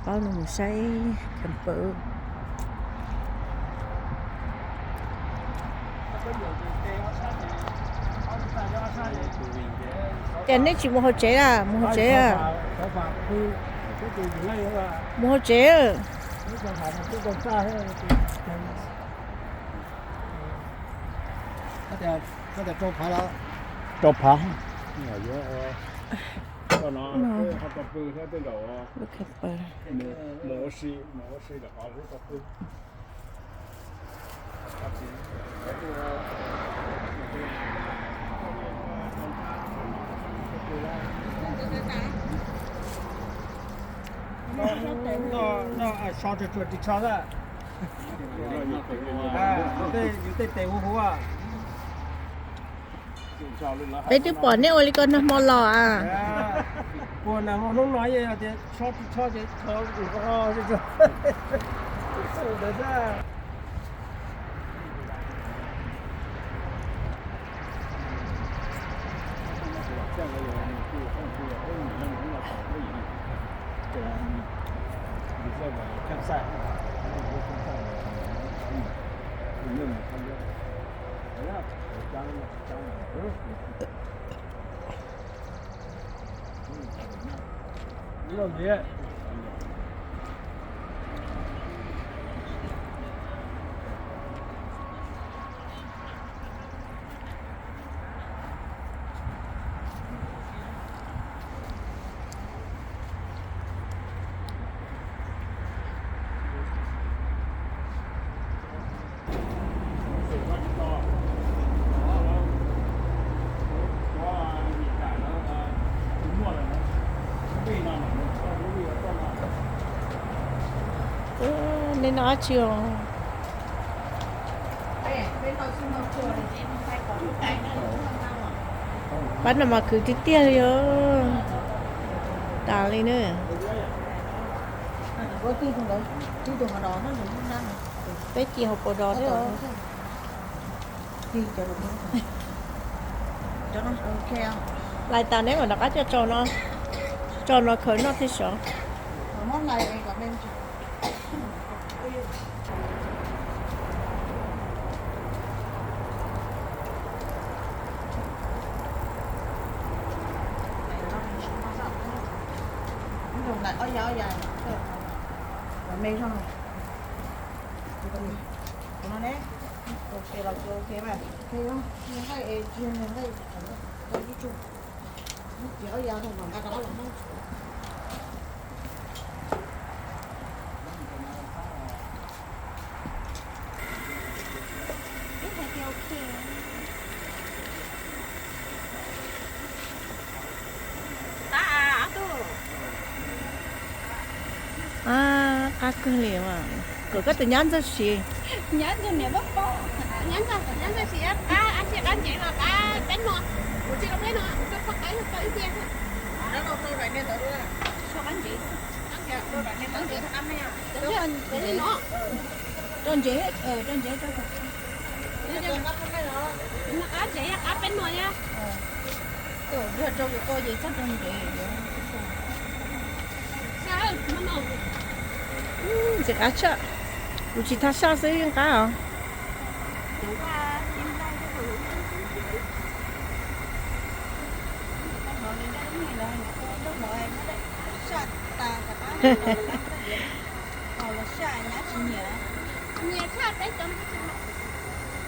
Paub nws mus saib camper. Ces nej tsis mus hauv tsev a, mus hauv tsev a. Mus hauv tsev. Rau phav. Peb twb pom nej ua li ko nag hmo los a. Puag nag hmo hnub no yog tias tsho tsis tsho ces thov ua ntawd xwb. Ub, nej noj dab tsi os? Pab no mas khwv tiag tiag li os. Tas li na. Peb ci hauv paus dos thiab. Lais tas neb mam rov qab coj tso no, tso no khaws noj thiab sov. Ob ya ob ya me zog. Tus no ne, tus ces los tus ces mas, nws nqaij es tsis yog nws nqaij, ib tug, ces ob ya rau mas nqa rov qab los Hmoob. Qab kawg li mas, kom koj tus nyab ntxawg siv. Nyab ntxawg niam muab paub. Nyab ntxawg, nyab ntxawg siv qab, ab tsi qab ntsev los qab peb no. Kuv tsis qab peb no, kuv tso qab ib tiag. Qab ntsev. Rau ntsev, rau ntsev, rau ntsev. Qab ntsev, qab peb no ya. Yog rau kuv ko ces txog rau ntsev. Ntxim qab tshaj. Kuv tsis thaj saj xwb yeej qab os. Nyiam tshaj peb cov no.